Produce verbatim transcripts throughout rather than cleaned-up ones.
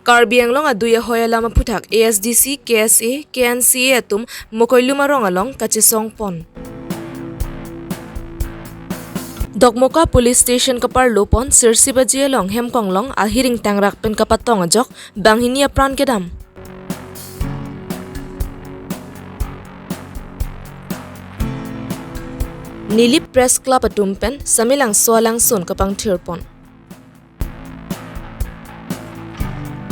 Karbi Anglong adui ahoi alam aphuthak A S D C, K S A, K N C A atum Mokoilum arong along kachesong pon. Dokmoka Police Station kaparlo pon Sirsi Baji along hem konglong ahir ingtangrak pen kapatong ajok banghini apran kedam. Nilip Press Club atum pen Samelangso alangsun kapangthir pon.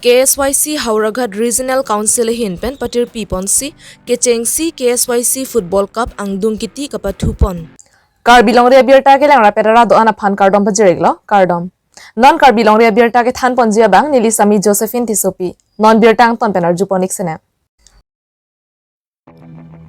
K S Y C Howraghat Regional Council ahin pen patirpi ponsi kechengsi K S Y C Football Cup angdung kiti kapathu pon. Karbi Longri Abirta kelang rapet ara do-an aphan kardom pajir-iklo, kardom. Non Karbi Longri Abirta kethan ponji abang neli Sami Josephine Tissopi. Non birta angton pen arju pon-ik sene.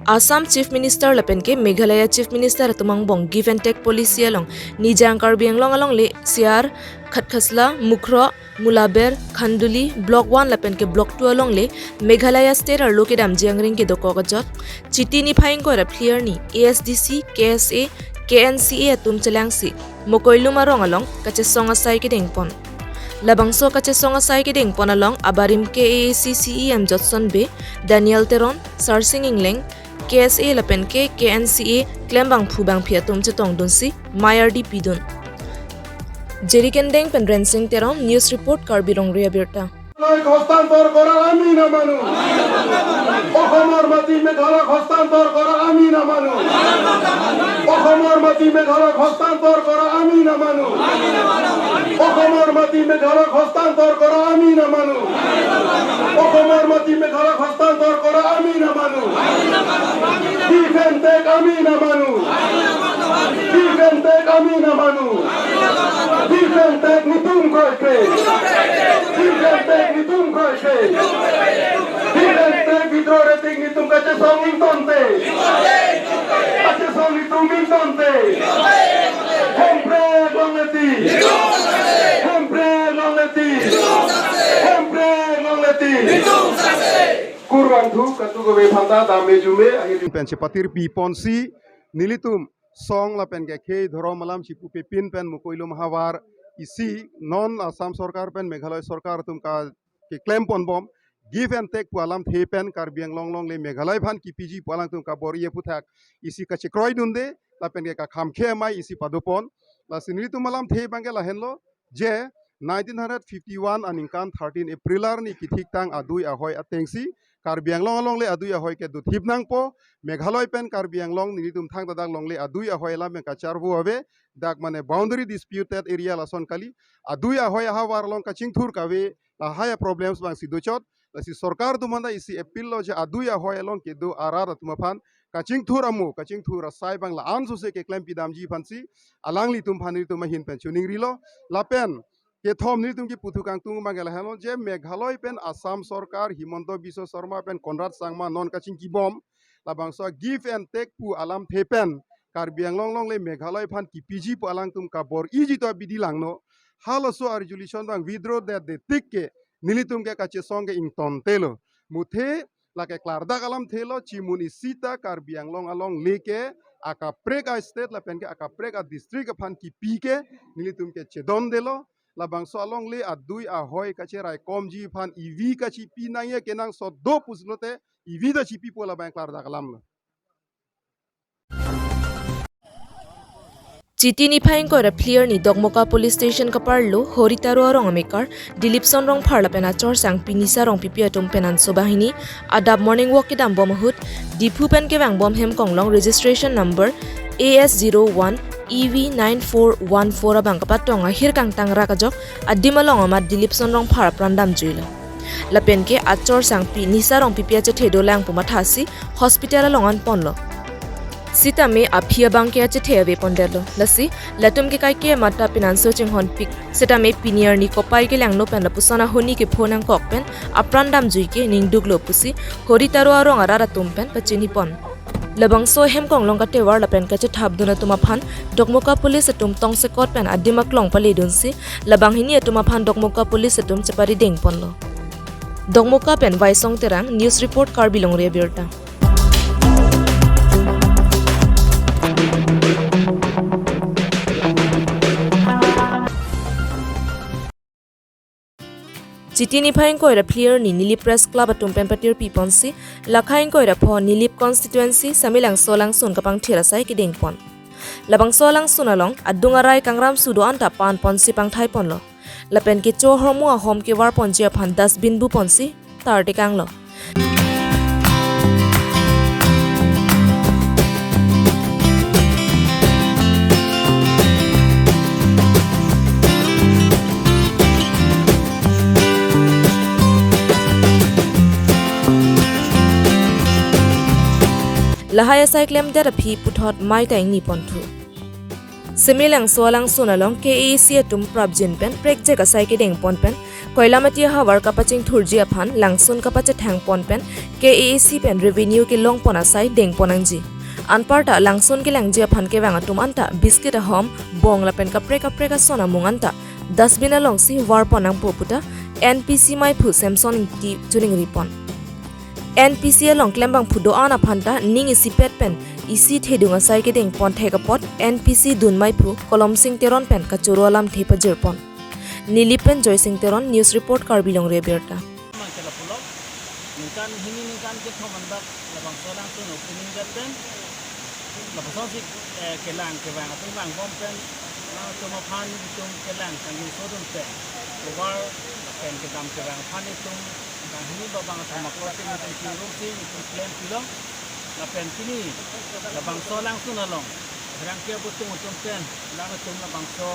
Assam Chief Minister lapen ke Meghalaya Chief Minister atum angbong Give and Take Policy along Nijang Karbi Anglong alongle Siar, Khatkhasla, Mukroh, Mulaber, Khanduli, Block one lapen ke Block two alongle Meghalaya State arlo kedamji angring kedokok ajok Chiti niphai ingkoi ra phli arni A S D C, K S A, K N C A atum chelangsi Mokoilum arong along kachesong asai kedeng pon. Labangso kachesong asai kedeng pon along abarim K A A C C E M Jotson Bey, Daniel Teron, Sarsing Engleng, K S A lapen ke K N C A klembangphu bangphi atum chetongdunsi mai ardi pidun. Jerikendeng pen Rensing Teron, News Report, Karbi Longri Abirta. হস্তান্তৰ কৰা আমি নামানো। অসমৰ মাটি মেঘালয়ক হস্তান্তৰ কৰা আমি নামানো। অসমৰ মাটি মেঘালয়ক হস্তান্তৰ কৰা আমি নামানো। অসমৰ মাটি মেঘালয়ক হস্তান্তৰ কৰা আমি নামানো। অসমৰ মাটি মেঘালয়ক হস্তান্তৰ কৰা আমি নামানো। Give and take আমি নামানো। Give and take আমি নামানো। Give and take নিদিম ক্ৰয় বিক্ৰয়। Give and take নিদিম ক্ৰয় বিক্ৰয়। Give and take withdrawal rating নিদিম kachesong ingtonte। Kachesong nitum ingtonte. Hemprek longle ti. Hemprek longle ti. Hemprek longle ti. Kurvangthu katu kave phanta dame jume ahir pen chepatirpi ponsi nelitum song lapen ke khei dhorom alam chipupepin pen Mokoilum ahavar isi non Assam Sorkar pen Meghalaya Sorkar atum ka keklem ponbom, give and take pu alamthe pen Karbi Anglong alongle Meghalaya aphan kipiji pu alangtum kabor-i aphuthak isi kachekroidunde lapen ke kakhamkhe amei isi padopon. Lasi nelitum alamthe abang ke lahenlo je nineteen hundred fifty-one aningkan thirteen April arni kithiktang adui ahoi atengsi Karbi Anglong alongle adui ahoi ke dothip nangpo, Meghalaya pen Karbi Anglong nelitum thangta dak longle adui ahoi alam yang kacharvo ave, dak mane boundary disputed area lason kali, adui ahoi ahavar along kachingthur kave, lahai a problems abangsi dochot. Lasi sorkar atum aphan ta isi appeal lo je adui ahoi along kedo arat atum aphan kachingthur amo, kachingthur asai abang la-an sose keklem pidamji aphansi alanglitum aphan nelitum ahin pen choningrilo. Lapen kethom nelitum kipu thu kangtung abang ke lahenlo je Meghalaya pen Assam Sorkar Himanta Biswa Sarma pen Conrad Sangma non kachingkibom, labangso give and take pu alamthe pen Karbi Anglong alongle Meghalaya aphan kipiji pu alangtum kabor-iji to abidi langno. Halaso a resolution abang withdraw det det tik ke nelitum ke kachesong ke ingtontelo. Muthe lake klardak alamthe lo, chimun isi ta Karbi Anglong alongle ke akaprek a state lapen ke akaprek a district aphan kipi ke nelitum ke chedondelo. Labangso alongle adui ahoi kacheraikomji aphan ivi kachipi nangji kenangsot do pusi lote ivi ta chipipo, labang klardak alamlo. Chiti niphai ingkoi ra phli arni Dokmoka Police Station kaparlo Hori Taro arong amekar Dilipson Rongphar lapen achor sangpi Nisa Rongpipi atum pen anso banghini adap morning walk kedambom ahut Diphu pen kevangbom hem konglong registration number A S zero one E V nine four one four abang kapatong ahir kangtangrak ajok adim along amat Dilipson Rongphar apran damjuilo. Lapen ke achor sangpi Nisa Rongpipi achethe dolang pu mathasi hospital along an ponlo. Sitame aphi abang ke achethe ave pondetlo. Lasi latum ke kaike mata pinanso chinghonpik. Sitame pini arni kopai kelangno pen lapuson ahoni kepho nangkok pen apran damjui ke ningduklo pusi Hori Taro arong arat atum pen kachini pon. Labangso hem konglong katevar lapen kachethapdun atum aphan Dokmoka Police atum tongsekot pen adim aklong paledunsi labanghini atum aphan Dokmoka Police atum cheparideng ponlo. Dokmoka pen Vaisong Terang, News Report, Karbi Longri Abirta. Chiti niphai ingkoi ra phli arni Nilip Press Club atum pen patirpi ponsi, la kha ingkoi ra pho Nilip constituency Semelangso alangsun kapangthir asai kedeng pon. Labangso alangsun along adung arai kangram sudo anta pan ponsi pangthai ponlo. Lapen kecho ahormu ahom kevar ponji aphan dustbin bu ponsi tar tekanglo. Lahai asai klemdet aphi puthot mai ta ingni ponthu. Semelangso alangsun along K A A C atum prapjin pen prekjek asai kedeng pon pen Koilamati ahavar kapachingthurji aphan langsun kapachethang pon pen K A A C pen revenue kelong pon asai deng pon nangji. Anparta langsun kelangji aphan kevang atum anta biscuit ahom, bong lapen kaprek kaprek ason amung anta dustbin alongsi var pon nangpo puta N P C maiphu Samson Ingti choningri pon. N P C along klembangphu do-an aphanta ning isipet pen isi thedung asai kedeng pon thek apot N P C dun maiphu Kolomsing Teron pen kachoro alamthe pajir pon. Nilip pen Joysing Teron, news report, Karbi Longri Abirta. Mang ke lapulo, ningkan hini ningkan kethom anbak labangso alangsun opening det pen, labangso si, eh, kelang kevang atum vang bom pen, nangtum aphan itum kelang kangjinso dun pen, kovar pen kedam kevang aphan itum kanghini babang atum aklot pen itum chingrum si itum klem pilong, lapen pini labangso alangsun along, rangke butung atum pen, alangtum labangso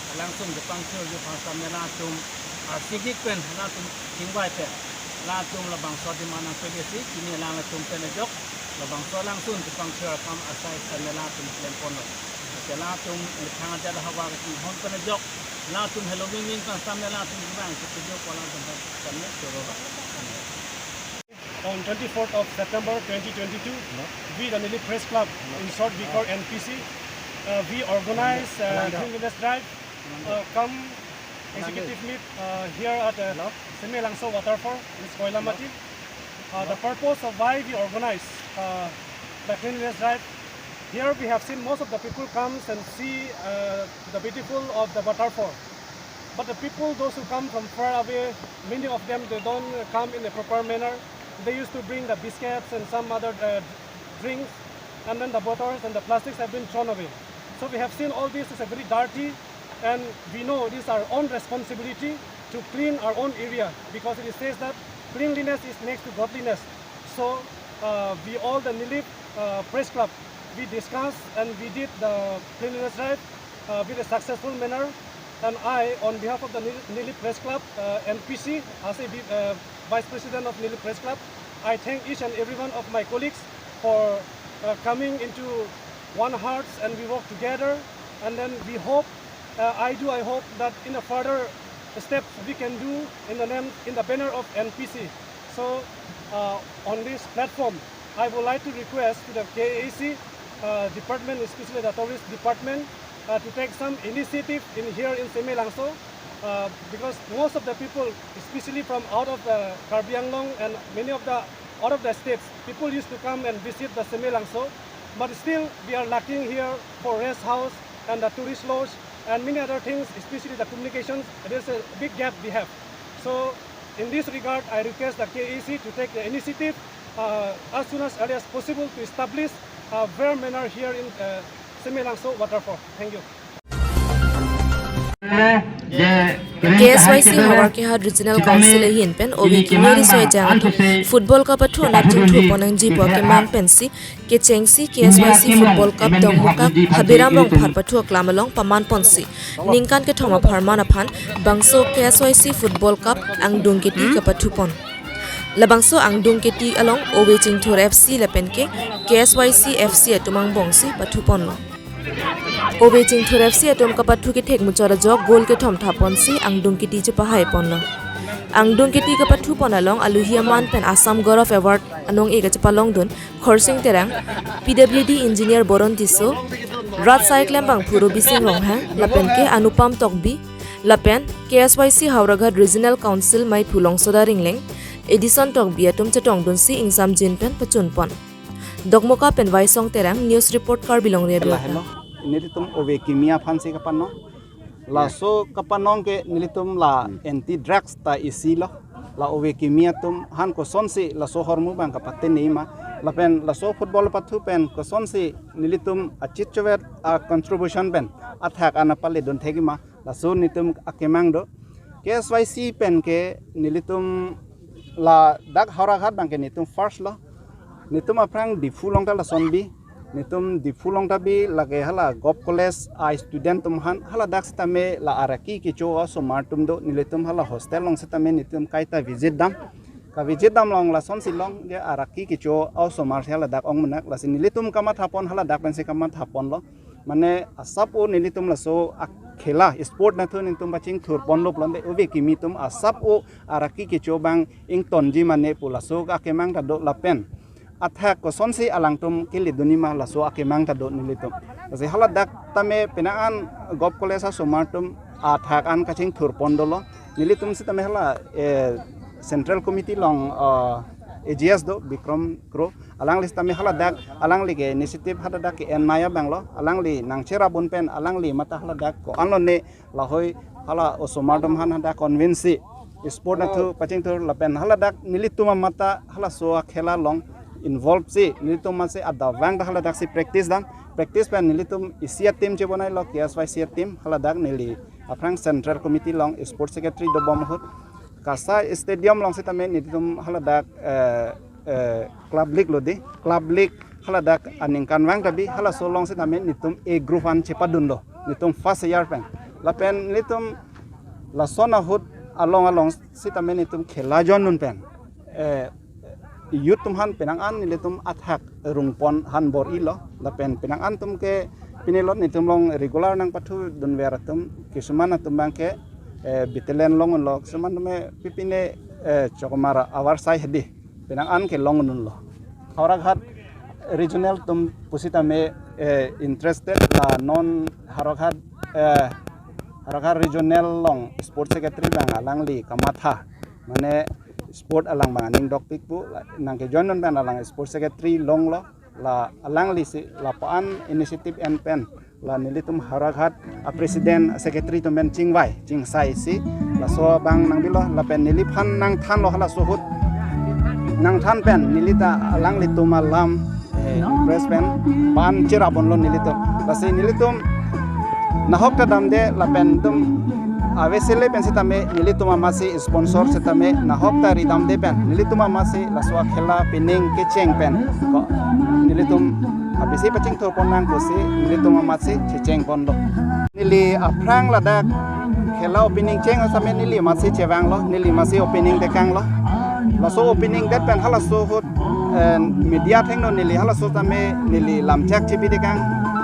alangsun kepangthirji aphan sitame alangtum arsigik pen, alangtum chingvai pen, alangtum labangso demand nangpajirsi, pini alangtum pen ajok labangso alangsun kepangthir akam asai sitame alangtum klem ponlo. Lasi alangtum methang adet ahavar kachinghon pen ajok, alangtum helo mingming pen sitame alangtum kevang si kejo ko alangtum pen sitame choro lo. On twenty-fourth of September twenty twenty-two, we, the Nilip Press Club, in short we call N P C, uh, we organize, uh, cleanliness drive, uh, come executive meet, uh, here at, uh, Semelangso waterfall, this Koilamati. Uh, the purpose of why we organize, uh, the cleanliness drive, here we have seen most of the people comes and see, uh, the beautiful of the waterfall. But the people, those who come from far away, many of them, they don't come in a proper manner. They used to bring the biscuits and some other, uh, drinks, and then the bottles and the plastics have been thrown away. So we have seen all this is a very dirty, and we know it is our own responsibility to clean our own area, because it says that cleanliness is next to godliness. So, uh, we all, the Nilip, uh, Press Club, we discussed and we did the cleanliness drive, uh, with a successful manner. And I, on behalf of the Nil-, Nilip Press Club, uh, N P C, as a vi-, uh, Vice President of Nilip Press Club, I thank each and every one of my colleagues for, uh, coming into one hearts, and we work together. And then we hope, uh, I do, I hope that in the further steps we can do in the name, in the banner of N P C. So, uh, on this platform, I would like to request to the K A A C, uh, department, especially the tourist department, uh, to take some initiative in here in Semelangso, uh, because most of the people, especially from out of the Karbi Anglong and many of the out of the states, people used to come and visit the Semelangso, but still we are lacking here for rest house and the tourist lodge and many other things, especially the communications. There's a big gap we have. So in this regard, I request the K A A C to take the initiative, uh, as soon as early as possible to establish a well manner here in, uh, Semelangso waterfall. Thank you. K S Y C Howraghat Regional Council ahin pen Ove Kimi Riso Ejang atum Football Cup aphuthak chingthur pon nangji pu akemang pensi kechengsi K S Y C Football Cup Dongmukak Habiram Rongphar pathu aklam along paman ponsi ningkan kethom apharman aphan bangso K S Y C Football Cup angdung keti kapathu pon. Labangso angdung keti along Ove Chingthur F C lapen ke K S Y C F C atum angbongsi pathu ponlo. Ove Chingthur F C atum kapathu kethek muchot ajok goal kethom thap ponsi angdung keti chepahai ponlo. Angdung keti kapathu pon along aluhi aman pen Assam Gaurav Award anong-e kachepalongdun Khorsing Terang, P W D Engineer Boron Tisso, Rat Sai klembangphu Robising Ronghang lapen ke Anupam Tokbi lapen K S Y C Howraghat Regional Council maiphu Longsoda Ringleng, Edison Tokbi atum chetongdunsi ingsamjin pen pachun pon. Dokmoka pen Vaisong Terang, news report Karbi Longri Abirta. Lahelo, nelitum Ove Kimi aphansi kapanong. Laso kapanong ke nelitum la anti drugs ta isi lo. La ove kimi atum aphan kosonsi laso ahormu abang kapatene ma. Lapen laso football pathu pen kosonsi nelitum achit chovet a contribution pen athak an pale dun thek ma. Laso nelitum akemang do. K S Y C pen ke nelitum ladak Howraghat abang ke nelitum first lo. Nelitum aphrang Diphu along ta lason bi. Nelitum Diphu along ta bi lake hala Govt College a student atum aphan haladak sitame la araki kecho osomar atum do, nelitum hala hostel along sitame nelitum kaita visit dam. Ka visit dam along lasonsi long je araki kecho osomar si haladak ong menak, lasi nelitum kamathapon haladak pensi kamathapon lo. Mane asap o nelitum laso akhela sport nathu nelitum pachingthur ponlo pulote ove kimi atum asap o araki kecho abang ingtonji mane pu laso akemang ta do lapen athak kosonsi alangtum kele dun ma laso akemang ta do nelitum. Lasi haladak tame penang an Govt College asomar atum athak an kachingthur pon dolo. Nelitum sitame hala, eh, Central Committee along, eh, A G S do Bikram Kro. Alangli sitame haladak, alangli ke initiative haladak ke-en naya abang lo. Alangli nangcherap un pen alangli matha haladak ko-an lone lahei hala osomar atum aphan hadak convince si sport nathu pachingthur lapen haladak nelitum amat ta halaso akhela along involve si nelitum amatsi adavang ta haladak si practice dam. Practice pen nelitum isi a-team chebonai lo, K S Y C a-team, haladak neli aphrang Central Committee along Sports Secretary dobom ahut. Kasa Stadium along sitame nelitum haladak, eh, eh, Club League lo di. Club League haladak aningkanvang ta bi halaso along sitame nelitum A group an chepadun lo. Nelitum first year pen. Lapen nelitum lason ahut along along sitame nelitum khela join dun pen, eh, youth atum aphan penang an nelitum athak rung pon han bor-i lo. Lapen penang an atum ke pine lo nelitum along regular nangpathu dunver atum, kisuman atum abang ke, eh, battalion long lo, kisuman atum ke pipine, eh, chokomar avar sai hedi. Penang an ke long un lo. Howraghat regional atum pusitame, eh, interested la non Howraghat, eh, Howraghat regional along sports secretary abang alangli kamatha. Mane sport alang abang aning dokpik pu, la, nangkejoin dun pen alang sports secretary long lo, la alangli si lapu-an initiative en pen la nelitum Howraghat a-president secretary atum pen chingvai chingsai si laso abang nangbi lo lapen neliphan nangthan lo halaso ahut. Nangthan pen neli ta alanglitum alam, eh, impress pen pan cherap un lo nelitum. Lasi nelitum nahok ta damde lapen itum ave sele pen sitame nelitum amatsi sponsor sitame nahok ta ridamde pen nelitum amatsi laso akhela opening kecheng pen ko nelitum abisi pachingthur pon nang pusi nelitum amatsi checheng pon do. Neli aphrang ladak khela opening cheng asame neli amatsi chevang lo, neli amatsi opening tekang lo. Laso opening det pen halaso ahut, eh, media athengno neli halaso tame neli lamchak chebi tekang.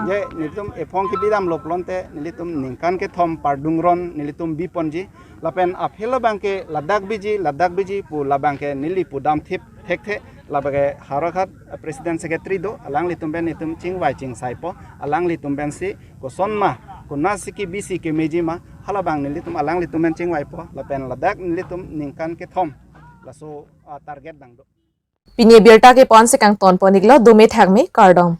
Je nelitum ephong kebi dam lo pulote nelitum ningkan kethom pardung ron nelitum bi ponji. Lapen aphi labang ke ladak biji, ladak biji pu labang ke neli pudam thip thekthe, labang ke Howraghat president secretary do, alanglitum pen itum chingvai chingsai po, alanglitum pensi koson ma, konatsi kebi si kemeji ma, halabang nelitum alanglitum pen chingvai po, lapen ladak nelitum ningkan kethom, laso, ah, target abang do. Pini abirta ke pu-an si kangton pon-ik lo, dome thakme, kardom.